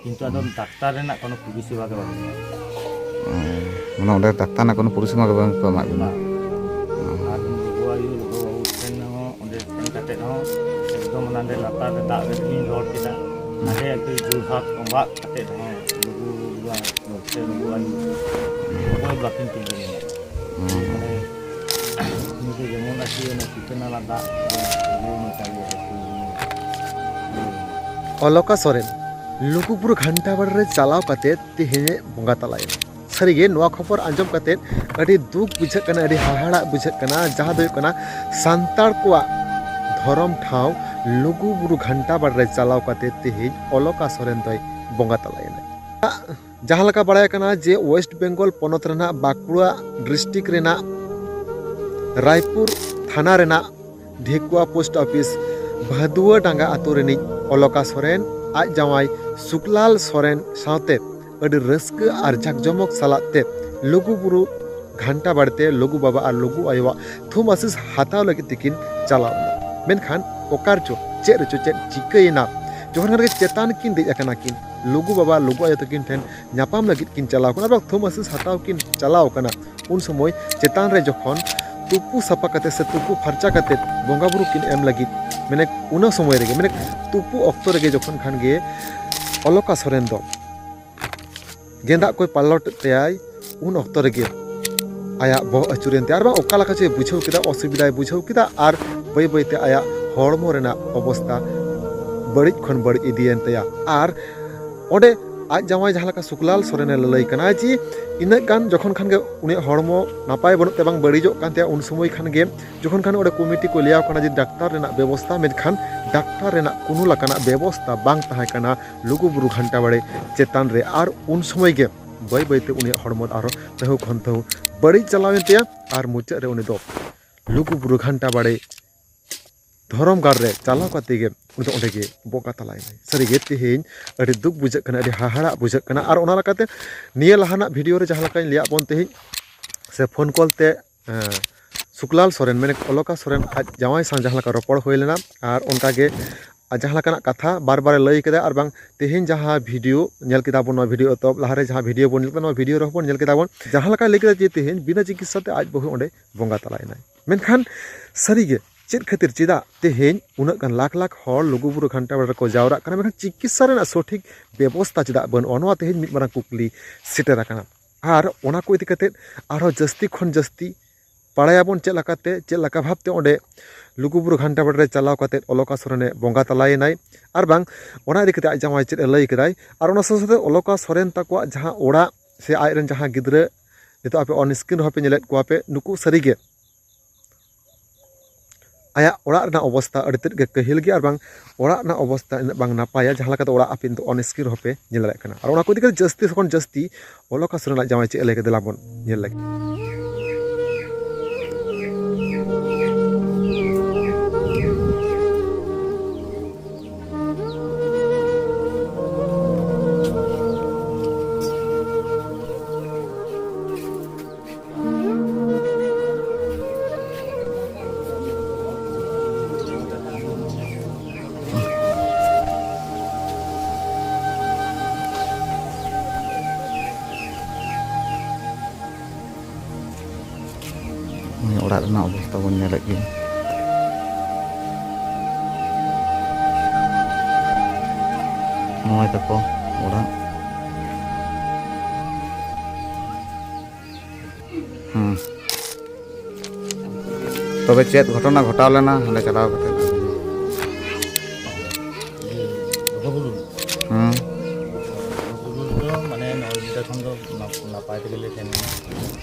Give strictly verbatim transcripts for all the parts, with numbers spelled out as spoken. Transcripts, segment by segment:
ᱠᱤᱱᱛᱩ ᱟᱫᱚ ᱰᱟᱠᱛᱟᱨ ᱨᱮᱱᱟᱜ ᱠᱳᱱᱳ ᱯᱚᱨᱤᱥᱮᱵᱟ ᱜᱮ ᱵᱟᱹᱱᱩᱜᱼᱟ᱾ ᱢᱟᱱᱮ ᱚᱸᱰᱮ ᱰᱟᱠᱛᱟᱨ ᱨᱮᱱᱟᱜ ᱠᱳᱱᱳ ᱯᱚᱨᱤᱥᱮᱵᱟ ᱜᱮ ᱵᱟᱝ ᱠᱚ ᱮᱢᱟᱜ ᱵᱤᱱᱟ? ᱵᱟᱝ᱾ ᱟᱨ ᱜᱚᱜᱚ ᱟᱭᱳ, ᱜᱚᱜᱚ ᱵᱟᱵᱩ ᱴᱷᱮᱱ ᱦᱚᱸ ᱚᱸᱰᱮ ᱥᱮᱱ ᱠᱟᱛᱮ ᱦᱚᱸ ᱮᱠᱫᱚᱢ ᱚᱱᱟ ᱰᱮ ᱞᱟᱛᱟᱨ ᱨᱮ ᱫᱟᱜ ᱨᱮ ᱞᱤᱧ ᱨᱚᱲ ᱠᱮᱫᱟ᱾ ᱦᱟᱸᱰᱮ ᱟᱹᱰᱤ ᱡᱳᱨ ᱦᱟᱛ ᱛᱚᱸᱵᱟᱜ ᱠᱟᱛᱮ ᱦᱚᱸ ᱞᱩᱜᱩ ᱵᱟᱵᱟ ᱥᱮ ᱞᱩᱜᱩ ᱟᱭᱳ ᱚᱠᱚᱭ ᱵᱟᱹᱠᱤᱱ ᱛᱤᱸᱜᱩ ᱞᱮᱱᱟ᱾ ᱢᱟᱱᱮ ᱩᱱᱤ ᱫᱚ ᱡᱮᱢᱚᱱ ᱟᱨᱠᱤ ᱚᱱᱟ ᱪᱤᱛᱟᱹ ᱱᱟᱞᱟ ᱫᱟᱜ ᱨᱩᱣᱟᱹᱲ ᱱᱚᱝᱠᱟ ᱜᱮ ᱟᱨᱠᱤ᱾ ᱚᱞᱚᱠᱟ ᱥᱚᱨᱮᱱ ᱞᱩᱜᱩᱵᱩᱨᱩ ᱜᱷᱟᱱᱴᱟ ᱵᱟᱲᱮ ᱨᱮ ᱪᱟᱞᱟᱣ ᱠᱟᱛᱮ ᱛᱮᱦᱮᱧᱮ ᱵᱚᱸᱜᱟ ᱛᱟᱞᱟᱭᱮᱱᱟ᱾ ᱥᱟᱹᱨᱤᱜᱮ ᱱᱚᱣᱟ ᱠᱷᱚᱵᱚᱨ ᱟᱸᱡᱚᱢ ᱠᱟᱛᱮ ᱟᱹᱰᱤ ᱫᱩᱠ ᱵᱩᱡᱷᱟᱹᱜ ᱠᱟᱱᱟ, ᱟᱹᱰᱤ ᱦᱟᱦᱟᱲᱟᱜ ᱵᱩᱡᱷᱟᱹᱜ ᱠᱟᱱᱟ᱾ ᱡᱟᱦᱟᱸ ᱫᱚ ᱦᱩᱭᱩᱜ ᱠᱟᱱᱟ ᱥᱟᱱᱛᱟᱲ ᱠᱚᱣᱟᱜ ᱫᱷᱚᱨᱚᱢ ᱴᱷᱟᱶ ᱞᱩᱜᱩᱵᱩᱨᱩ ᱜᱷᱟᱱᱴᱟ ᱵᱟᱲᱮ ᱨᱮ ᱪᱟᱞᱟᱣ ᱠᱟᱛᱮ ᱛᱮᱦᱮᱧ ᱚᱞᱚᱠᱟ ᱥᱚᱨᱮᱱ ᱫᱚᱭ ᱵᱚᱸᱜᱟ ᱛᱟᱞᱟᱭᱮᱱᱟ᱾ ᱡᱟᱦᱟᱸ ᱞᱮᱠᱟ ᱵᱟᱲᱟᱭ ᱠᱟᱱᱟ ᱡᱮ ᱳᱭᱮᱥᱴ ᱵᱮᱝᱜᱚᱞ ᱯᱚᱱᱚᱛ ᱨᱮᱱᱟᱜ ᱵᱟᱸᱠᱩᱲᱟ ᱰᱤᱥᱴᱨᱤᱠᱴ ᱨᱮᱱᱟᱜ ᱨᱟᱭᱯᱩᱨ ᱛᱷᱟᱱᱟ ᱨᱮᱱᱟᱜ ᱰᱷᱮᱠᱩᱣᱟ ᱯᱳᱥᱴ ᱚᱯᱷᱤᱥ ᱵᱷᱟᱫᱩᱣᱟᱹ ᱰᱟᱸᱜᱟ ᱟᱛᱳ ᱨᱤᱱᱤᱡ ᱚᱞᱚᱠᱟ ᱥᱚᱨᱮᱱ ᱟᱡ ᱡᱟᱶᱟᱭ ᱥᱩᱠᱞᱟᱞ ᱥᱚᱨᱮᱱ ᱥᱟᱶᱛᱮ ᱟᱹᱰᱤ ᱨᱟᱹᱥᱠᱟᱹ ᱟᱨ ᱡᱟᱠᱡᱚᱢᱚᱠ ᱥᱟᱞᱟᱜ ᱛᱮ ᱞᱩᱜᱩ ᱵᱩᱨᱩ ᱜᱷᱟᱱᱴᱟ ᱵᱟᱲᱮ ᱛᱮ ᱞᱩᱜᱩ ᱵᱟᱵᱟ ᱟᱨ ᱞᱩᱜᱩ ᱟᱭᱳᱣᱟᱜ ᱛᱷᱩᱢ ᱟᱥᱤᱥ ᱦᱟᱛᱟᱣ ᱞᱟᱹᱜᱤᱫ ᱛᱮᱠᱤᱱ ᱪᱟᱞᱟᱣ ᱮᱱᱟ᱾ ᱢᱮᱱᱠᱷᱟᱱ ᱚᱠᱟ ᱨᱮᱪᱚ ᱪᱮᱫ ᱨᱮᱪᱚ ᱪᱮᱫ ᱪᱤᱠᱟᱹᱭᱮᱱᱟ, ᱡᱚᱠᱷᱚᱱ ᱠᱷᱟᱱ ᱜᱮ ᱪᱮᱛᱟᱱ ᱠᱤᱱ ᱫᱮᱡ ᱟᱠᱟᱱᱟ ᱠᱤᱱ, ᱞᱩᱜᱩ ᱵᱟᱵᱟ ᱞᱩᱜᱩ ᱟᱭᱳ ᱛᱟᱹᱠᱤᱱ ᱴᱷᱮᱱ ᱧᱟᱯᱟᱢ ᱞᱟᱹᱜᱤᱫ ᱠᱤᱱ ᱪᱟᱞᱟᱣ ᱠᱟᱱᱟ, ᱵᱟᱝ ᱛᱷᱩᱢ ᱟᱥᱤᱥ ᱦᱟᱛᱟᱣ ᱠᱤᱱ ᱪᱟᱞᱟᱣ ᱠᱟᱱᱟ, ᱩᱱ ᱥᱚᱢᱚᱭ ᱪᱮᱛᱟᱱ ᱨᱮ ᱡᱚᱠᱷᱚᱱ ᱛᱩᱯᱩ ᱥᱟᱯᱷᱟ ᱠᱟᱛᱮ ᱥᱮ ᱛᱩᱯᱩ ᱯᱷᱟᱨᱪᱟ ᱠᱟᱛᱮ ᱵᱚᱸᱜᱟ ᱵᱩᱨᱩ ᱠᱤᱱ ᱮᱢ ᱞᱟᱹᱜᱤᱫ, ᱢᱟᱱᱮ ᱚᱱᱟ ᱥᱚᱢᱚᱭ ᱨᱮᱜᱮ, ᱢᱟᱱᱮ ᱛᱩᱯᱩ ᱚᱠᱛᱚ ᱨᱮᱜᱮ ᱡᱚᱠᱷᱚᱱ ᱠᱷᱟᱱ ᱜᱮ ᱚᱞᱚᱠᱟ ᱥᱚᱨᱮᱱ ᱫᱚ ᱜᱮᱸᱫᱟᱜ ᱠᱚᱭ ᱯᱟᱞᱚᱴ ᱮᱫ ᱛᱟᱭᱟᱭ, ᱩᱱ ᱚᱠᱛᱚ ᱨᱮᱜᱮ ᱟᱭᱟᱜ ᱵᱚᱦᱚᱜ ᱟᱹᱪᱩᱨᱮᱱ ᱛᱟᱭᱟ, ᱟᱨ ᱵᱟᱝ ᱚᱠᱟ ᱞᱮᱠᱟ ᱪᱚᱭ ᱵᱩᱡᱷᱟᱹᱣ ᱠᱮᱫᱟ, ᱚᱥᱩᱵᱤᱫᱷᱟᱭ ᱵᱩᱡᱷᱟᱹᱣ ᱠᱮᱫᱟ, ᱟᱨ ᱵᱟᱹᱭ ᱵᱟᱹᱭᱛᱮ ᱟᱭᱟᱜ ᱦᱚᱲᱢᱚ ᱨᱮᱱᱟᱜ ᱚᱵᱚᱥᱛᱟ ᱵᱟᱹᱲᱤᱡ ᱠᱷᱚᱱ ᱵᱟᱹᱲᱤᱡ ᱤᱫᱤᱭᱮᱱ ᱛᱟᱭᱟ᱾ ᱟᱨ ᱚᱸᱰᱮ ᱟᱡ ᱡᱟᱶᱟᱭ ᱡᱟᱦᱟᱸ ᱞᱮᱠᱟ ᱥᱩᱠᱞᱟᱞ ᱥᱚᱨᱮᱱᱮ ᱞᱟᱹᱞᱟᱹᱭ ᱠᱟᱱᱟ ᱡᱮ ᱤᱱᱟᱹᱜ ᱜᱟᱱ ᱡᱚᱠᱷᱚᱱ ᱠᱷᱟᱱ ᱜᱮ ᱩᱱᱤᱭᱟᱜ ᱦᱚᱲᱢᱚ ᱱᱟᱯᱟᱭ ᱵᱟᱹᱱᱩᱜ ᱛᱟᱭᱟ, ᱵᱟᱝ ᱵᱟᱹᱲᱤᱡᱚᱜ ᱠᱟᱱ ᱛᱟᱭᱟ, ᱩᱱ ᱥᱚᱢᱚᱭ ᱠᱷᱟᱱ ᱜᱮ ᱡᱚᱠᱷᱚᱱ ᱠᱷᱟᱱ ᱚᱸᱰᱮ ᱠᱚᱢᱤᱴᱤ ᱠᱚ ᱞᱟᱹᱭᱟᱣ ᱠᱟᱱᱟ ᱡᱮ ᱰᱟᱠᱛᱟᱨ ᱨᱮᱱᱟᱜ ᱵᱮᱵᱚᱥᱛᱟ, ᱢᱮᱱᱠᱷᱟᱱ ᱰᱟᱠᱛᱟᱨ ᱨᱮᱱᱟᱜ ᱠᱳᱱᱳ ᱞᱮᱠᱟᱱᱟᱜ ᱵᱮᱵᱚᱥᱛᱟ ᱵᱟᱝ ᱛᱟᱦᱮᱸ ᱠᱟᱱᱟ ᱞᱩᱜᱩᱵᱩᱨᱩ ᱜᱷᱟᱱᱴᱟ ᱵᱟᱲᱮ ᱪᱮᱛᱟᱱ ᱨᱮ᱾ ᱟᱨ ᱩᱱ ᱥᱚᱢᱚᱭ ᱜᱮ ᱵᱟᱹᱭ ᱵᱟᱹᱭᱛᱮ ᱩᱱᱤᱭᱟᱜ ᱦᱚᱲᱢᱚ ᱫᱚ ᱟᱨᱦᱚᱸ ᱛᱟᱹᱦᱩ ᱠᱷᱚᱱ ᱛᱟᱹᱦᱩ ᱵᱟᱹᱲᱤᱡ ᱪᱟᱞᱟᱣᱮᱱ ᱛᱟᱭᱟ᱾ ᱟᱨ ᱢᱩᱪᱟᱹᱫ ᱨᱮ ᱩᱱᱤ ᱫᱚ ᱞᱩᱜᱩᱵᱩᱨᱩ ᱜᱷᱟᱱᱴᱟ ᱵᱟᱲᱮ ᱫᱷᱚᱨᱚᱢ ᱜᱟᱲ ᱨᱮ ᱪᱟᱞᱟᱣ ᱠᱟᱛᱮ ᱜᱮ ᱩᱱᱤ ᱫᱚ ᱚᱸᱰᱮ ᱜᱮ ᱵᱚᱸᱜᱟ ᱛᱟᱞᱟᱭᱮᱱᱟᱭ᱾ ᱥᱟᱹᱨᱤᱜᱮ ᱛᱮᱦᱮᱧ ᱟᱹᱰᱤ ᱫᱩᱠ ᱵᱩᱡᱷᱟᱹᱜ ᱠᱟᱱᱟ, ᱟᱹᱰᱤ ᱦᱟᱦᱟᱲᱟᱜ ᱵᱩᱡᱷᱟᱹᱜ ᱠᱟᱱᱟ᱾ ᱟᱨ ᱚᱱᱟ ᱞᱮᱠᱟᱛᱮ ᱱᱤᱭᱟᱹ ᱞᱟᱦᱟᱱᱟᱜ ᱵᱷᱤᱰᱤᱭᱳ ᱨᱮ ᱡᱟᱦᱟᱸ ᱞᱮᱠᱟᱧ ᱞᱟᱹᱭᱟᱫ ᱵᱚᱱ ᱛᱮᱦᱮᱧ, ᱥᱮ ᱯᱷᱳᱱ ᱠᱚᱞ ᱛᱮ, ᱮᱸ, ᱥᱩᱠᱞᱟᱞ ᱥᱚᱨᱮᱱ, ᱢᱟᱱᱮ ᱚᱞᱚᱠᱟ ᱥᱚᱨᱮᱱ ᱟᱡ ᱡᱟᱶᱟᱭ ᱥᱟᱶ ᱡᱟᱦᱟᱸ ᱞᱮᱠᱟ ᱨᱚᱯᱚᱲ ᱦᱩᱭ ᱞᱮᱱᱟ, ᱟᱨ ᱚᱱᱠᱟᱜᱮ ᱟᱨ ᱡᱟᱦᱟᱸ ᱞᱮᱠᱟᱱᱟᱜ ᱠᱟᱛᱷᱟ ᱵᱟᱨ ᱵᱟᱨᱮ ᱞᱟᱹᱭ ᱠᱮᱫᱟ, ᱟᱨ ᱵᱟᱝ ᱛᱮᱦᱮᱧ ᱡᱟᱦᱟᱸ ᱵᱷᱤᱰᱤᱭᱳ ᱧᱮᱞ ᱠᱮᱫᱟ ᱵᱚᱱ, ᱱᱚᱣᱟ ᱵᱷᱤᱰᱤᱭᱳ ᱮᱛᱚᱦᱚᱵ ᱞᱟᱦᱟᱨᱮ ᱡᱟᱦᱟᱸ ᱵᱷᱤᱰᱤᱭᱳ ᱵᱚᱱ ᱧᱮᱞ ᱠᱮᱫᱟ, ᱱᱚᱣᱟ ᱵᱷᱤᱰᱤᱭᱳ ᱨᱮᱦᱚᱸ ᱵᱚᱱ ᱧᱮᱞ ᱠᱮᱫᱟ ᱵᱚᱱ, ᱡᱟᱦᱟᱸ ᱞᱮᱠᱟᱭ ᱞᱟᱹᱭ ᱠᱮᱫᱟ ᱡᱮ ᱛᱮᱦᱮᱧ ᱵᱤᱱᱟᱹ ᱪᱤᱠᱤᱛᱥᱟ ᱛᱮ ᱟᱡ ᱵᱟᱹᱦᱩ ᱚᱸᱰᱮ ᱵᱚᱸᱜᱟ ᱛᱟᱞᱟᱭᱮᱱᱟᱭ᱾ ᱢᱮᱱᱠᱷᱟᱱ ᱥᱟᱹᱨᱤᱜᱮ ᱪᱮᱫ ᱠᱷᱟᱹᱛᱤᱨ, ᱪᱮᱫᱟᱜ ᱛᱮᱦᱮᱧ ᱩᱱᱟᱹᱜ ᱜᱟᱱ ᱞᱟᱠᱷ ᱞᱟᱠᱷ ᱦᱚᱲ ᱞᱩᱜᱩᱵᱩᱨᱩ ᱜᱷᱟᱱᱴᱟ ᱵᱟᱲᱮ ᱨᱮᱠᱚ ᱡᱟᱣᱨᱟᱜ ᱠᱟᱱᱟ, ᱢᱮᱱᱠᱷᱟᱱ ᱪᱤᱠᱤᱛᱥᱟ ᱨᱮᱱᱟᱜ ᱥᱚᱴᱷᱤᱠ ᱵᱮᱵᱚᱥᱛᱷᱟ ᱪᱮᱫᱟᱜ ᱵᱟᱹᱱᱩᱜᱼᱟ? ᱱᱚᱣᱟ ᱛᱮᱦᱮᱧ ᱢᱤᱫ ᱢᱟᱨᱟᱝ ᱠᱩᱠᱞᱤ ᱥᱮᱴᱮᱨ ᱟᱠᱟᱱᱟ᱾ ᱟᱨ ᱚᱱᱟ ᱠᱚ ᱤᱫᱤ ᱠᱟᱛᱮᱫ ᱟᱨᱦᱚᱸ ᱡᱟᱹᱥᱛᱤ ᱠᱷᱚᱱ ᱡᱟᱹᱥᱛᱤ ᱵᱟᱲᱟᱭᱟᱵᱚᱱ ᱪᱮᱫ ᱞᱮᱠᱟᱛᱮ, ᱪᱮᱫ ᱞᱮᱠᱟ ᱵᱷᱟᱵᱽᱛᱮ ᱚᱸᱰᱮ ᱞᱩᱜᱩᱵᱩᱨᱩ ᱜᱷᱟᱱᱴᱟ ᱵᱟᱲᱮ ᱨᱮ ᱪᱟᱞᱟᱣ ᱠᱟᱛᱮᱫ ᱚᱞᱚᱠᱟ ᱥᱚᱨᱮᱱᱮ ᱵᱚᱸᱜᱟ ᱛᱟᱞᱟᱭᱮᱱᱟᱭ, ᱟᱨ ᱵᱟᱝ ᱚᱱᱟ ᱤᱫᱤ ᱠᱟᱛᱮᱫ ᱟᱡ ᱡᱟᱶᱟᱭ ᱪᱮᱫ ᱮ ᱞᱟᱹᱭ ᱠᱮᱫᱟᱭ, ᱟᱨ ᱚᱱᱟ ᱥᱟᱶ ᱥᱟᱶᱛᱮ ᱚᱞᱚᱠᱟ ᱥᱚᱨᱮᱱ ᱛᱟᱠᱚᱣᱟᱜ ᱡᱟᱦᱟᱸ ᱚᱲᱟᱜ ᱥᱮ ᱟᱡ ᱨᱮᱱ ᱡᱟᱦᱟᱸ ᱜᱤᱫᱽᱨᱟᱹ ᱱᱤᱛᱚᱜ ᱟᱯᱮ on screen ᱨᱮᱦᱚᱸ ᱯᱮ ᱧᱮᱞᱮᱫ ᱠᱚᱣᱟ ᱯᱮ, ᱱᱩᱠᱩ ᱥᱟᱹᱨᱤᱜᱮ ᱟᱭᱟᱜ ᱚᱲᱟᱜ ᱨᱮᱱᱟᱜ ᱚᱵᱚᱥᱛᱟ ᱟᱹᱰᱤ ᱛᱮᱫ ᱜᱮ ᱠᱟᱹᱦᱤᱞ ᱜᱮᱭᱟ, ᱟᱨ ᱵᱟᱝ ᱚᱲᱟᱜ ᱨᱮᱱᱟᱜ ᱚᱵᱚᱥᱛᱟ ᱩᱱᱟᱹᱜ ᱵᱟᱝ ᱱᱟᱯᱟᱭᱟ, ᱡᱟᱦᱟᱸ ᱞᱮᱠᱟᱛᱮ ᱚᱲᱟᱜ ᱟᱯᱮ ᱱᱤᱛᱚᱜ on screen ᱨᱮᱦᱚᱸ ᱯᱮ ᱧᱮᱞ ᱫᱟᱲᱮᱭᱟᱜ ᱠᱟᱱᱟ᱾ ᱟᱨ ᱚᱱᱟ ᱠᱚ ᱤᱫᱤ ᱠᱟᱛᱮ ᱡᱟᱹᱥᱛᱤ ᱠᱷᱚᱱ ᱡᱟᱹᱥᱛᱤ ᱚᱞᱚᱠᱟ ᱥᱚᱨᱮᱱᱟᱜ ᱡᱟᱶᱟᱭ ᱪᱮᱫ ᱮ ᱞᱟᱹᱭ ᱠᱮᱫᱟ, ᱫᱮᱞᱟ ᱵᱚᱱ ᱧᱮᱞ ᱞᱮᱜᱮ᱾ ᱩᱱᱤ ᱚᱲᱟᱜ ᱨᱮᱱᱟᱜ ᱚᱵᱚᱥᱛᱟ ᱵᱚᱱ ᱧᱮᱞᱮᱫ ᱜᱮᱭᱟ᱾ ᱱᱚᱜᱼᱚᱭ ᱛᱟᱠᱚ ᱚᱲᱟᱜ᱾ ᱦᱩᱸ᱾ ᱛᱚᱵᱮ ᱪᱮᱫ ᱜᱷᱚᱴᱚᱱᱟ ᱜᱷᱚᱴᱟᱣ ᱞᱮᱱᱟ ᱦᱟᱸᱰᱮ ᱪᱟᱞᱟᱣ ᱠᱟᱛᱮ? ᱤᱭᱟᱹ, ᱞᱩᱜᱩᱵᱩᱨᱩ᱾ ᱦᱩᱸ᱾ ᱞᱩᱜᱩᱵᱩᱨᱩ ᱫᱚ ᱢᱟᱱᱮ ᱱᱚᱜᱼᱚᱭ ᱱᱚᱰᱮ ᱠᱷᱚᱱ ᱫᱚ ᱱᱟᱯ-, ᱱᱟᱯᱟᱭ ᱛᱮᱜᱮ ᱞᱮ ᱥᱮᱱ ᱞᱮᱱᱟ᱾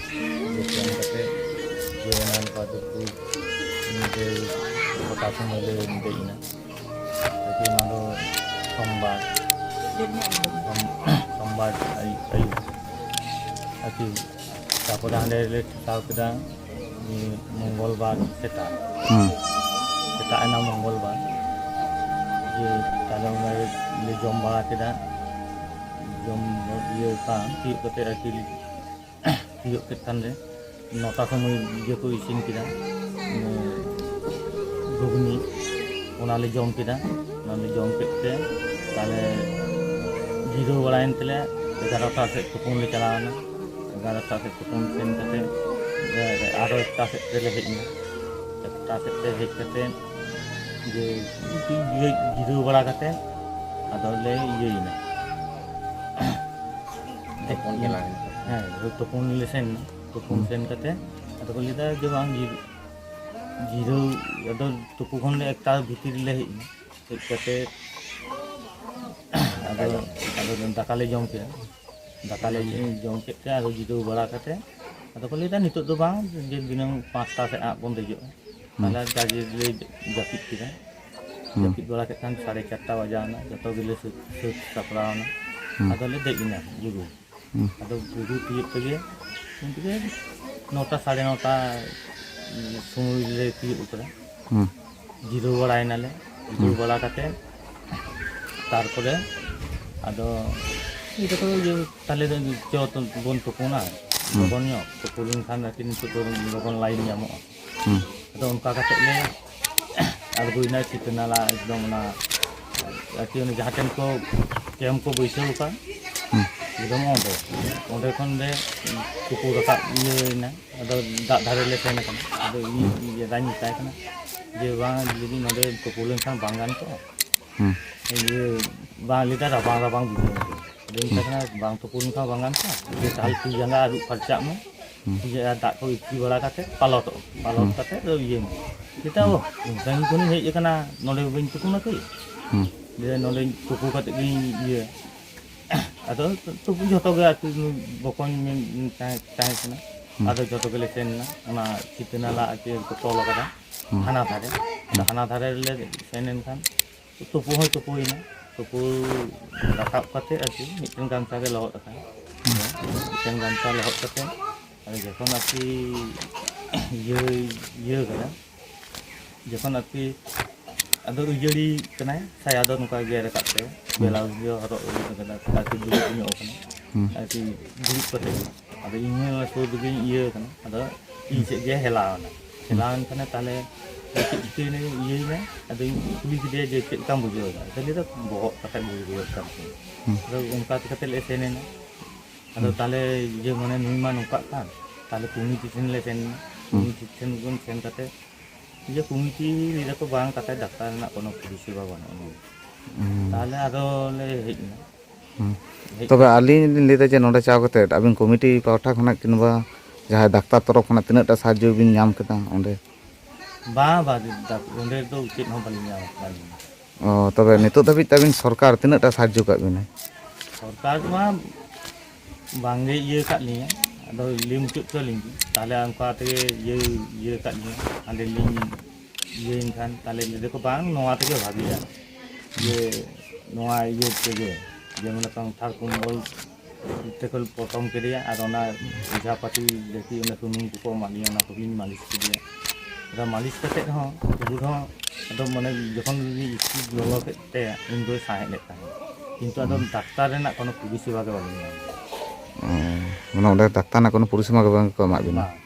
ᱤᱭᱟᱹ, ᱥᱮᱱ ᱠᱟᱛᱮ ᱤᱭᱟᱹ ᱚᱱᱟ ᱚᱱᱠᱟ ᱫᱩᱠ ᱧᱤᱫᱟᱹ ᱪᱷᱚᱴᱟ ᱥᱚᱢᱚᱭ ᱞᱮ ᱫᱮᱡ ᱮᱱᱟ᱾ ᱟᱨᱠᱤ ᱚᱱᱟ ᱫᱚ ᱥᱳᱢᱵᱟᱨ, ᱥᱳᱢ-, ᱥᱳᱢᱵᱟᱨ ᱟᱹᱭᱩᱵ, ᱟᱹᱭᱩᱵ ᱟᱨᱠᱤ᱾ ᱛᱟᱨᱯᱚᱨᱮ ᱦᱟᱸᱰᱮ ᱞᱮ ᱴᱷᱮᱠᱟᱣ ᱠᱮᱫᱟ, ᱩᱱᱤ ᱢᱚᱝᱜᱚᱞ ᱵᱟᱨ ᱥᱮᱛᱟᱜ᱾ ᱦᱩᱸ᱾ ᱥᱮᱛᱟᱜ ᱮᱱᱟ ᱢᱚᱝᱜᱚᱞ ᱵᱟᱨ᱾ ᱡᱮ ᱛᱟᱦᱞᱮ ᱚᱱᱟ ᱞᱮ ᱡᱚᱢ ᱵᱟᱲᱟ ᱠᱮᱫᱟ᱾ ᱡᱚᱢ ᱤᱭᱟᱹ ᱠᱟᱱ ᱛᱤᱭᱳᱜ ᱠᱟᱛᱮ ᱟᱨᱠᱤ ᱛᱤᱭᱳᱜ ᱠᱮᱫ ᱠᱷᱟᱱ ᱞᱮ ᱱᱚᱴᱟ ᱥᱚᱢᱚᱭ ᱤᱭᱟᱹ ᱠᱚ ᱤᱥᱤᱱ ᱠᱮᱫᱟ, ᱢᱟᱱᱮ ᱜᱷᱩᱜᱽᱱᱤ᱾ ᱚᱱᱟᱞᱮ ᱡᱚᱢ ᱠᱮᱫᱟ᱾ ᱚᱱᱟᱞᱮ ᱡᱚᱢ ᱠᱮᱫ ᱛᱮ ᱛᱟᱦᱞᱮ ᱡᱤᱨᱟᱹᱣ ᱵᱟᱲᱟᱭᱮᱱ ᱛᱮᱞᱮ ᱮᱜᱟᱨᱚᱴᱟ ᱥᱮᱫ ᱛᱩᱯᱩᱱ ᱞᱮ ᱪᱟᱞᱟᱣᱮᱱᱟ᱾ ᱮᱜᱟᱨᱚᱴᱟ ᱥᱮᱫ ᱛᱩᱯᱩᱱ ᱥᱮᱱ ᱠᱟᱛᱮ ᱟᱨᱚ ᱮᱠᱴᱟ ᱥᱮᱫ ᱛᱮᱞᱮ ᱦᱮᱡ ᱮᱱᱟ᱾ ᱮᱠᱴᱟ ᱥᱮᱫ ᱛᱮ ᱦᱮᱡ ᱠᱟᱛᱮ ᱡᱮ ᱡᱤᱨᱟᱹᱣ ᱵᱟᱲᱟ ᱠᱟᱛᱮ ᱟᱫᱚᱞᱮ ᱤᱭᱟᱹᱭᱮᱱᱟ᱾ ᱛᱩᱯᱩᱱ ᱪᱟᱞᱟᱣ ᱮᱱᱟ᱾ ᱦᱮᱸ, ᱛᱩᱯᱩᱱ ᱞᱮ ᱥᱮᱱ ᱮᱱᱟ᱾ ᱛᱩᱯᱩᱱ ᱦᱩᱸ᱾ ᱥᱮᱱ ᱠᱟᱛᱮ ᱟᱫᱚ ᱠᱚ ᱞᱟᱹᱭᱫᱟ ᱡᱮ ᱵᱟᱝ ᱡᱤᱨᱟᱹᱣ, ᱟᱫᱚ ᱛᱩᱯᱩ ᱠᱷᱚᱱ ᱞᱮ ᱮᱠᱴᱟ ᱵᱷᱤᱛᱤᱨ ᱨᱮᱞᱮ ᱦᱮᱡ ᱮᱱᱟ᱾ ᱦᱮᱡ ᱠᱟᱛᱮ ᱟᱫᱚ, ᱟᱫᱚ ᱫᱟᱠᱟ ᱞᱮ ᱡᱚᱢ ᱠᱮᱫᱟ᱾ ᱫᱟᱠᱟ ᱞᱮ ᱡᱚᱢ ᱠᱮᱫ ᱛᱮ ᱟᱫᱚ ᱡᱤᱨᱟᱹᱣ ᱵᱟᱲᱟ ᱠᱟᱛᱮ ᱟᱫᱚ ᱠᱚ ᱞᱟᱹᱭᱫᱟ ᱱᱤᱛᱚᱜ ᱫᱚ ᱵᱟᱝ, ᱡᱮ ᱫᱤᱱᱟᱹᱢ ᱯᱟᱸᱪᱴᱟ ᱥᱮᱫ ᱦᱟᱸᱜ ᱵᱚᱱ ᱫᱮᱡᱚᱜᱼᱟ᱾ ᱦᱩᱸ᱾ ᱛᱟᱦᱞᱮ ᱡᱟᱜᱮ ᱞᱮ ᱡᱟᱹᱯᱤᱫ ᱠᱮᱫᱟ᱾ ᱦᱩᱸ᱾ ᱡᱟᱹᱯᱤᱫ ᱵᱟᱲᱟ ᱠᱮᱫ ᱠᱷᱟᱱ ᱥᱟᱲᱮ ᱪᱟᱨᱴᱟ ᱵᱟᱡᱟᱣ ᱮᱱᱟ, ᱡᱚᱛᱚ ᱜᱮᱞᱮ ᱥᱟᱹᱛ, ᱥᱟᱹᱛ ᱥᱟᱯᱲᱟᱣ ᱮᱱᱟ᱾ ᱦᱩᱸ᱾ ᱟᱫᱚᱞᱮ ᱫᱮᱡ ᱮᱱᱟ ᱵᱩᱨᱩ᱾ ᱦᱩᱸ᱾ ᱟᱫᱚ ᱵᱩᱨᱩ ᱛᱤᱭᱳᱜ ᱛᱮᱜᱮ ᱤᱱᱠᱟᱹ ᱱᱚᱴᱟ, ᱥᱟᱲᱮ ᱱᱚᱴᱟ ᱥᱚᱢᱚᱭ ᱞᱮ ᱛᱤᱭᱳᱜ ᱠᱟᱫᱟ᱾ ᱦᱩᱸ᱾ ᱡᱤᱨᱟᱹᱣ ᱵᱟᱲᱟᱭᱮᱱᱟᱞᱮ᱾ ᱡᱤᱨᱟᱹᱣ ᱦᱩᱸ᱾ ᱵᱟᱲᱟ ᱠᱟᱛᱮ ᱛᱟᱨᱯᱚᱨᱮ ᱟᱫᱚ ᱤᱭᱟᱹ ᱠᱚ ᱤᱭᱟᱹ ᱛᱟᱦᱞᱮ ᱫᱚ ᱪᱚ ᱛᱚ ᱵᱚᱱ ᱛᱩᱯᱩᱱᱟ᱾ ᱦᱩᱸ᱾ ᱞᱚᱜᱚᱱ ᱧᱚᱜ ᱛᱩᱯᱩ ᱞᱮᱱᱠᱷᱟᱱ ᱟᱨᱠᱤ ᱱᱤᱛᱚᱜ ᱫᱚ ᱞᱚᱜᱚᱱ ᱞᱟᱭᱤᱱ ᱧᱟᱢᱚᱜᱼᱟ᱾ ᱦᱩᱸ᱾ ᱟᱫᱚ ᱚᱱᱠᱟ ᱠᱟᱛᱮ ᱞᱮ ᱟᱬᱜᱚᱭᱮᱱᱟ ᱥᱤᱛᱟᱹ ᱱᱟᱞᱟ ᱮᱠᱫᱚᱢ ᱚᱱᱟ ᱟᱨᱠᱤ ᱚᱱᱮ ᱡᱟᱦᱟᱸ ᱴᱷᱮᱱ ᱠᱚ ᱠᱮᱢᱯ ᱠᱚ ᱵᱟᱹᱭᱥᱟᱹᱣ ᱟᱠᱟᱫ ᱦᱩᱸ᱾ ᱮᱠᱫᱚᱢ ᱚᱸᱰᱮ, ᱚᱸᱰᱮ ᱠᱷᱚᱱ ᱞᱮ ᱛᱩᱯᱩ ᱨᱟᱠᱟᱵ ᱤᱭᱟᱹᱭᱮᱱᱟ᱾ ᱟᱫᱚ ᱫᱟᱜ ᱫᱷᱟᱨᱮ ᱞᱮ ᱥᱮᱱ ᱟᱠᱟᱱᱟ᱾ ᱟᱫᱚ ᱤᱧ ᱦᱩᱸ᱾ ᱤᱧ ᱫᱟᱫᱟᱧ ᱢᱮᱛᱟᱭ ᱠᱟᱱᱟ ᱡᱮ, "ᱵᱟᱝ, ᱡᱩᱫᱤ ᱱᱚᱸᱰᱮ ᱛᱩᱯᱩ ᱞᱮᱱᱠᱷᱟᱱ ᱵᱟᱝ ᱜᱟᱱ ᱠᱚᱜᱼᱟ?" ᱦᱩᱸ᱾ ᱤᱭᱟᱹ, ᱵᱟᱝ, ᱞᱟᱹᱭᱫᱟ, "ᱨᱟᱵᱟᱝ ᱨᱟᱵᱟᱝ ᱵᱩᱡᱷᱟᱹᱣ ᱠᱟᱱᱟ᱾" ᱟᱫᱚᱧ ᱢᱮᱛᱟᱭ ᱦᱩᱸ᱾ ᱠᱟᱱᱟ, "ᱵᱟᱝ ᱛᱩᱯᱩ ᱞᱮᱱᱠᱷᱟᱱ ᱵᱟᱝ ᱜᱟᱱ ᱠᱚᱜᱼᱟ? ᱡᱮ ᱛᱟᱦᱞᱮ ᱛᱤ ᱡᱟᱸᱜᱟ ᱟᱹᱨᱩᱵ ᱯᱷᱟᱨᱪᱟᱜ ᱢᱮ, ᱦᱩᱸ᱾ ᱛᱤ ᱡᱟᱸᱜᱟ ᱫᱟᱜ ᱠᱚ ᱤᱥᱛᱨᱤ ᱵᱟᱲᱟ ᱠᱟᱛᱮ ᱯᱟᱞᱚᱴᱚᱜ, ᱯᱟᱞᱚᱴ ᱦᱩᱸ᱾ ᱠᱟᱛᱮ ᱟᱫᱚ ᱤᱭᱟᱹᱭ ᱢᱮ᱾" ᱞᱟᱹᱭᱫᱟ, ᱦᱩᱸ᱾ "ᱳ, ᱥᱟᱺᱜᱤᱧ ᱠᱷᱚᱱᱤᱧ ᱦᱮᱡ ᱟᱠᱟᱱᱟ, ᱱᱚᱸᱰᱮ ᱵᱟᱹᱧ ᱛᱩᱯᱩᱱᱟ ᱠᱤ?" ᱦᱩᱸ᱾ ᱞᱟᱹᱭᱫᱟ, "ᱱᱚᱸᱰᱮᱧ ᱛᱩᱯᱩ ᱠᱟᱛᱮ ᱜᱤᱧ ᱤᱭᱟᱹ ᱟᱫᱚ ᱛᱚᱵᱩ ᱡᱷᱚᱛᱚ ᱜᱮ ᱟᱹᱛᱩ ᱵᱚᱠᱚᱧ ᱢᱮᱱ-, ᱛᱟᱦᱮᱸ, ᱛᱟᱦᱮᱸ ᱠᱟᱱᱟ᱾ ᱦᱩᱸ᱾ ᱟᱫᱚ ᱡᱷᱚᱛᱚ ᱜᱮᱞᱮ ᱥᱮᱱ ᱮᱱᱟ᱾ ᱚᱱᱟ ᱥᱤᱛᱟᱹ ᱱᱟᱞᱟ ᱟᱨᱠᱤ ᱠᱚ ᱛᱚᱞ ᱟᱠᱟᱫᱟ᱾ ᱦᱩᱸ᱾ ᱦᱟᱱᱟ ᱫᱷᱟᱨᱮ᱾ ᱟᱫᱚ ᱦᱩᱸ᱾ ᱦᱟᱱᱟ ᱫᱷᱟᱨᱮ ᱨᱮᱞᱮ ᱥᱮᱱ ᱮᱱ ᱠᱷᱟᱱ ᱛᱩᱯᱩ ᱦᱚᱸᱭ ᱛᱩᱯᱩᱭᱮᱱᱟ᱾ ᱛᱩᱯᱩ ᱨᱟᱠᱟᱵ ᱠᱟᱛᱮ ᱟᱨᱠᱤ ᱢᱤᱫᱴᱮᱱ ᱜᱟᱢᱪᱷᱟ ᱜᱮ ᱞᱚᱦᱚᱫ ᱟᱠᱟᱱᱟ᱾ ᱦᱩᱸ᱾ ᱢᱤᱫᱴᱮᱱ ᱜᱟᱢᱪᱷᱟ ᱞᱚᱦᱚᱫ ᱠᱟᱛᱮ ᱟᱫᱚ ᱡᱚᱠᱷᱚᱱ ᱟᱨᱠᱤ ᱤᱭᱟᱹ, ᱤᱭᱟᱹ ᱠᱟᱫᱟ, ᱡᱚᱠᱷᱚᱱ ᱟᱨᱠᱤ ᱟᱫᱚ ᱩᱡᱟᱹᱲᱤ ᱠᱟᱱᱟᱭ, ᱥᱟᱭᱟ ᱫᱚ ᱱᱚᱝᱠᱟ ᱜᱮ ᱨᱟᱠᱟᱵ ᱛᱟᱭᱟ, ᱦᱩᱸ᱾ ᱵᱮᱞᱟᱣᱩᱡ ᱜᱮ ᱦᱚᱨᱚᱜ ᱦᱩᱭ ᱠᱟᱫᱟ, ᱟᱨᱠᱤ ᱫᱩᱲᱩᱵ ᱧᱚᱜ ᱠᱟᱱᱟ, ᱦᱩᱸ᱾ ᱟᱨᱠᱤ ᱫᱩᱲᱩᱵ ᱠᱟᱛᱮ᱾ ᱟᱫᱚ ᱤᱧ ᱦᱚᱸ ᱥᱩᱨ ᱨᱮᱜᱮᱧ ᱤᱭᱟᱹ ᱠᱟᱱᱟ, ᱟᱫᱚ ᱤᱧ ᱦᱩᱸ᱾ ᱥᱮᱫ ᱜᱮ ᱦᱮᱞᱟᱣ ᱮᱱᱟ᱾ ᱦᱩᱸ᱾ ᱦᱮᱞᱟᱣ ᱮᱱ ᱠᱷᱟᱱᱮ ᱛᱟᱦᱞᱮ ᱪᱮᱫ ᱪᱤᱠᱟᱹᱭᱮᱱᱟ, ᱤᱭᱟᱹᱭᱮᱱᱟ᱾ ᱟᱫᱚᱧ ᱠᱩᱞᱤ ᱠᱮᱫᱮᱭᱟ ᱡᱮ, "ᱪᱮᱫ ᱞᱮᱠᱟᱢ ᱵᱩᱡᱷᱟᱹᱣ ᱮᱫᱟ?" ᱟᱫᱚ ᱞᱟᱹᱭ ᱮᱫᱟ, "ᱵᱚᱦᱚᱜ ᱠᱟᱹᱴᱤᱡ ᱵᱩᱡᱷᱟᱹᱣ ᱠᱟᱱ ᱛᱤᱧᱟᱹ᱾" ᱦᱩᱸ᱾ ᱟᱫᱚ ᱚᱱᱠᱟ ᱠᱟᱛᱮ ᱞᱮ ᱥᱮᱱ ᱮᱱᱟ᱾ ᱟᱫᱚ ᱦᱩᱸ᱾ ᱛᱟᱦᱞᱮ ᱤᱭᱟᱹ, ᱢᱟᱱᱮ, ᱱᱩᱭ ᱢᱟ ᱱᱚᱝᱠᱟᱜ ᱠᱟᱱ, ᱛᱟᱦᱞᱮ ᱠᱚᱢᱤᱴᱤ ᱴᱷᱮᱱ ᱞᱮ ᱥᱮᱱ ᱮᱱᱟ᱾ ᱦᱩᱸ᱾ ᱠᱚᱢᱤᱴᱤ ᱴᱷᱮᱱ ᱵᱚᱱ ᱥᱮᱱ ᱠᱟᱛᱮ ᱤᱭᱟᱹ, ᱠᱚᱢᱤᱴᱤ ᱞᱟᱹᱭ ᱫᱟᱠᱚ, "ᱵᱟᱝ, ᱠᱟᱛᱷᱟᱡ ᱰᱟᱠᱛᱟᱨ ᱨᱮᱱᱟᱜ ᱠᱳᱱᱳ ᱯᱚᱨᱤᱥᱮᱵᱟ ᱵᱟᱹᱱᱩᱜᱼᱟ ᱱᱚᱰᱮ᱾" ᱦᱩᱸ᱾ ᱛᱟᱦᱞᱮ ᱟᱫᱚ ᱞᱮ ᱦᱮᱡ ᱮᱱᱟ᱾ ᱦᱩᱸ᱾ ᱦᱮᱡ ᱛᱚᱵᱮ ᱠᱟᱛᱮ ᱟᱹᱞᱤᱧ ᱞᱤᱧ ᱞᱟᱹᱭᱫᱟ ᱡᱮ ᱱᱚᱰᱮ ᱪᱟᱣ ᱠᱟᱛᱮ ᱟᱹᱵᱤᱱ ᱠᱚᱢᱤᱴᱤ ᱯᱟᱦᱴᱟ ᱠᱷᱚᱱᱟᱜ ᱠᱤᱝᱵᱟ ᱡᱟᱦᱟᱸᱭ ᱰᱟᱠᱛᱟᱨ ᱛᱚᱨᱚᱯ ᱠᱷᱚᱱᱟᱜ ᱛᱤᱱᱟᱹᱜ ᱴᱟ ᱥᱟᱦᱟᱡᱽᱡᱚ ᱵᱤᱱ ᱧᱟᱢ ᱠᱮᱫᱟ ᱚᱸᱰᱮ? ᱵᱟᱝ, ᱵᱟᱝ, ᱰᱟᱠ-, ᱚᱸᱰᱮ ᱫᱚ ᱪᱮᱫ ᱦᱚᱸ ᱵᱟᱹᱞᱤᱧ ᱧᱟᱢ ᱟᱠᱟᱫᱟ ᱟᱹᱞᱤᱧ ᱫᱚ᱾ ᱚ, ᱛᱚᱵᱮ ᱱᱤᱛᱚᱜ ᱫᱷᱟᱹᱵᱤᱡ ᱛᱮ ᱟᱹᱵᱤᱱ ᱥᱚᱨᱠᱟᱨ ᱛᱤᱱᱟᱹᱜ ᱴᱟ ᱥᱟᱦᱟᱡᱽᱡᱚ ᱠᱟᱜ ᱵᱤᱱᱟᱭ? ᱥᱚᱨᱠᱟᱨ ᱢᱟ ᱵᱟᱝᱜᱮ ᱤᱭᱟᱹ ᱠᱟᱜ ᱞᱤᱧᱟᱹ, ᱟᱫᱚ ᱞᱟᱹᱭ ᱢᱩᱪᱟᱹᱫ ᱦᱚᱪᱚ ᱞᱤᱧ ᱵᱤᱱ᱾ ᱛᱟᱦᱞᱮ ᱚᱱᱠᱟ ᱛᱮᱜᱮ ᱤᱭᱟᱹ, ᱤᱭᱟᱹ ᱠᱟᱜ ᱞᱤᱧᱟᱹ, ᱦᱟᱸᱰᱮ ᱞᱤᱧ ᱤᱭᱟᱹᱭᱮᱱ ᱠᱷᱟᱱ, ᱛᱟᱦᱞᱮ ᱞᱟᱹᱭ ᱫᱟᱠᱚ, "ᱵᱟᱝ, ᱱᱚᱣᱟ ᱛᱮᱜᱮ ᱵᱷᱟᱜᱮᱭᱟ, ᱡᱮ ᱱᱚᱣᱟ ᱤᱭᱟᱹ ᱛᱮᱜᱮ, ᱡᱮ ᱢᱚᱱᱮ ᱠᱟᱜ ᱢᱮ ᱛᱷᱟᱨ ᱠᱚᱢᱵᱚᱞ ᱛᱮᱠᱚ ᱯᱚᱴᱚᱢ ᱠᱮᱫᱮᱭᱟ, ᱟᱨ ᱚᱱᱟ ᱚᱡᱷᱟᱯᱟᱹᱛᱤ ᱡᱟᱹᱠᱤ ᱚᱱᱟ ᱥᱩᱱᱩᱢ ᱠᱚᱠᱚ ᱮᱢᱟᱫ ᱞᱤᱧᱟ, ᱚᱱᱟ ᱠᱚᱜᱮᱧ ᱢᱟᱹᱞᱤᱥ ᱠᱮᱫᱮᱭᱟ᱾ ᱟᱫᱚ ᱢᱟᱹᱞᱤᱥ ᱠᱟᱛᱮᱫ ᱦᱚᱸ ᱛᱚᱵᱩ ᱨᱮᱦᱚᱸ ᱟᱫᱚ ᱢᱟᱱᱮ ᱡᱚᱠᱷᱚᱱ ᱩᱱᱤ ᱤᱥᱠᱩᱞ ᱞᱚᱞᱚ ᱠᱮᱫ ᱛᱟᱭᱟ, ᱩᱱ ᱫᱚᱭ ᱥᱟᱦᱮᱫ ᱞᱮᱫ ᱛᱟᱦᱮᱸᱫ, ᱠᱤᱱᱛᱩ ᱟᱫᱚ ᱦᱩᱸ᱾ ᱰᱟᱠᱛᱟᱨ ᱨᱮᱱᱟᱜ ᱠᱳᱱᱳ ᱯᱚᱨᱤᱥᱮᱵᱟ ᱜᱮ ᱵᱟᱹᱞᱤᱧ ᱧᱟᱢ ᱞᱮᱫᱟ᱾ ᱚ, ᱢᱟᱱᱮ ᱚᱸᱰᱮ ᱰᱟᱠᱛᱟᱨ ᱨᱮᱱᱟᱜ ᱠᱳᱱᱳ ᱯᱚᱨᱤᱥᱮᱵᱟ ᱜᱮ ᱵᱟᱝ ᱠᱚ ᱮᱢᱟᱜ ᱵᱤᱱᱟ? ᱵᱟᱝ᱾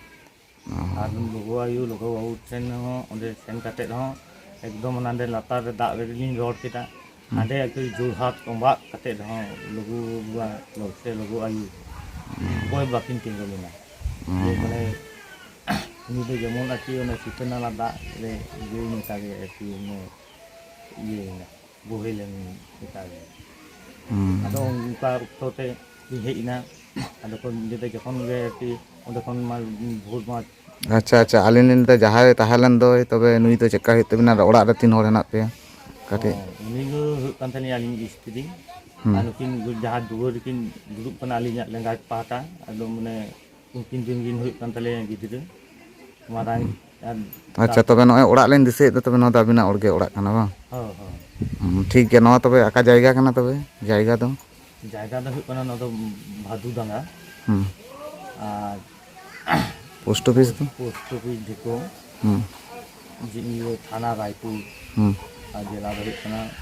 ᱚ᱾ ᱟᱨ ᱞᱩᱜᱩ ᱟᱭᱳ, ᱞᱩᱜᱩ ᱵᱟᱹᱵᱩ ᱴᱷᱮᱱ ᱦᱚᱸ, ᱚᱸᱰᱮ ᱥᱮᱱ ᱠᱟᱛᱮᱫ ᱦᱚᱸ ᱮᱠᱫᱚᱢ ᱚᱱᱟ ᱚᱸᱰᱮ ᱞᱟᱛᱟᱨ ᱨᱮ ᱫᱟᱜ ᱨᱮᱜᱮ ᱞᱤᱧ ᱨᱚᱲ ᱠᱮᱫᱟ᱾ ᱦᱩᱸ᱾ ᱦᱟᱸᱰᱮ ᱮᱠᱴᱩ ᱡᱳᱨᱦᱟᱴ ᱛᱚᱸᱵᱟᱜ ᱠᱟᱛᱮᱫ ᱦᱚᱸ ᱞᱩᱜᱩ ᱵᱟᱵᱟ ᱥᱮ ᱞᱩᱜᱩ ᱟᱭᱳ ᱦᱩᱸ᱾ ᱚᱠᱚᱭ ᱵᱟᱹᱠᱤᱱ ᱛᱤᱸᱜᱩ ᱞᱮᱱᱟ᱾ ᱦᱩᱸ, ᱡᱮ ᱦᱩᱸ᱾ ᱢᱟᱱᱮ ᱩᱱᱤ ᱫᱚ ᱡᱮᱢᱚᱱ ᱟᱨᱠᱤ ᱚᱱᱟ ᱥᱤᱛᱟᱹ ᱱᱟᱞᱟ ᱫᱟᱜ ᱨᱮ ᱤᱭᱟᱹ ᱞᱮᱠᱟ ᱜᱮ ᱟᱨᱠᱤ ᱚᱱᱮ ᱤᱭᱟᱹᱭᱮᱱᱟ, ᱵᱳᱦᱮᱞ ᱞᱮᱱ ᱞᱮᱠᱟ ᱜᱮ᱾ ᱦᱩᱸ᱾ ᱟᱫᱚ ᱚᱱᱠᱟ ᱚᱠᱛᱚ ᱛᱮ ᱤᱧ ᱦᱮᱡ ᱮᱱᱟ᱾ ᱟᱫᱚ ᱠᱚ ᱞᱟᱹᱭᱫᱟ ᱡᱚᱠᱷᱚᱱ ᱜᱮ ᱟᱨᱠᱤ ᱚᱸᱰᱮ ᱠᱷᱚᱱ ᱢᱟ ᱵᱷᱳᱨ ᱢᱟ ᱟᱪᱪᱷᱟ, ᱟᱪᱪᱷᱟ, ᱟᱹᱞᱤᱧ ᱞᱤᱧ ᱞᱟᱹᱭᱫᱟ ᱡᱟᱦᱟᱸᱭ ᱛᱟᱦᱮᱸ ᱞᱮᱱ ᱫᱚᱭ, ᱛᱚᱵᱮ ᱱᱩᱭ ᱫᱚ ᱪᱮᱫᱠᱟ ᱦᱩᱭᱩᱜ ᱛᱟᱵᱤᱱᱟ? ᱟᱨ ᱚᱲᱟᱜ ᱨᱮ ᱛᱤᱱ ᱦᱚᱲ ᱦᱮᱱᱟᱜ ᱯᱮᱭᱟ? ᱠᱟᱹᱴᱤᱡ᱾ ᱚ, ᱩᱱᱤ ᱫᱚ ᱦᱩᱭᱩᱜ ᱠᱟᱱ ᱛᱟᱹᱞᱤᱧᱟ ᱟᱹᱞᱤᱧ ᱤᱥᱛᱨᱤ᱾ ᱦᱩᱸ᱾ ᱟᱨ ᱱᱩᱠᱤᱱ ᱡᱟᱦᱟᱸ ᱫᱩᱣᱟᱹᱨ ᱨᱮᱠᱤᱱ ᱫᱩᱲᱩᱵ ᱠᱟᱱᱟ ᱟᱹᱞᱤᱧᱟᱜ ᱞᱮᱸᱜᱟ ᱯᱟᱦᱴᱟ, ᱟᱫᱚ ᱢᱟᱱᱮ ᱩᱱᱠᱤᱱ ᱠᱤᱱ ᱠᱤᱱ ᱦᱩᱭᱩᱜ ᱠᱟᱱ ᱛᱟᱞᱮᱭᱟ ᱜᱤᱫᱽᱨᱟᱹ ᱢᱟᱨᱟᱝ᱾ ᱟᱨ ᱟᱪᱪᱷᱟ, ᱛᱚᱵᱮ ᱱᱚᱜᱼᱚᱭ ᱚᱲᱟᱜ ᱞᱤᱧ ᱫᱤᱥᱟᱹᱭᱮᱫ ᱫᱚ, ᱛᱚᱵᱮ ᱱᱚᱣᱟ ᱫᱚ ᱟᱹᱵᱤᱱᱟᱜ ᱚᱲᱜᱮ ᱚᱲᱟᱜ ᱠᱟᱱᱟ ᱵᱟᱝ? ᱦᱳᱭ, ᱦᱳᱭ᱾ ᱦᱩᱸ, ᱴᱷᱤᱠ ᱜᱮᱭᱟ᱾ ᱱᱚᱣᱟ ᱛᱚᱵᱮ ᱚᱠᱟ ᱡᱟᱭᱜᱟ ᱠᱟᱱᱟ ᱛᱚᱵᱮ? ᱡᱟᱭᱜᱟ ᱫᱚ? ᱡᱟᱭᱜᱟ ᱫᱚ ᱦᱩᱭᱩᱜ ᱠᱟᱱᱟ ᱱᱚᱣᱟ ᱫᱚ ᱵᱷᱟᱫᱩ ᱰᱟᱸᱜᱟ᱾ ᱦᱩᱸ᱾ ᱟᱨ ᱯᱳᱥᱴ ᱚᱯᱷᱤᱥ ᱫᱚ? ᱯᱳᱥᱴ ᱚᱯᱷᱤᱥ ᱰᱷᱤᱠᱳ᱾ ᱦᱩᱸ᱾ ᱡᱮ ᱤᱭᱟᱹ ᱛᱷᱟᱱᱟ ᱨᱟᱭᱯᱩᱨ᱾ ᱦᱩᱸ᱾ ᱟᱨ ᱡᱮᱞᱟ ᱫᱚ ᱦᱩᱭᱩᱜ ᱠᱟᱱᱟ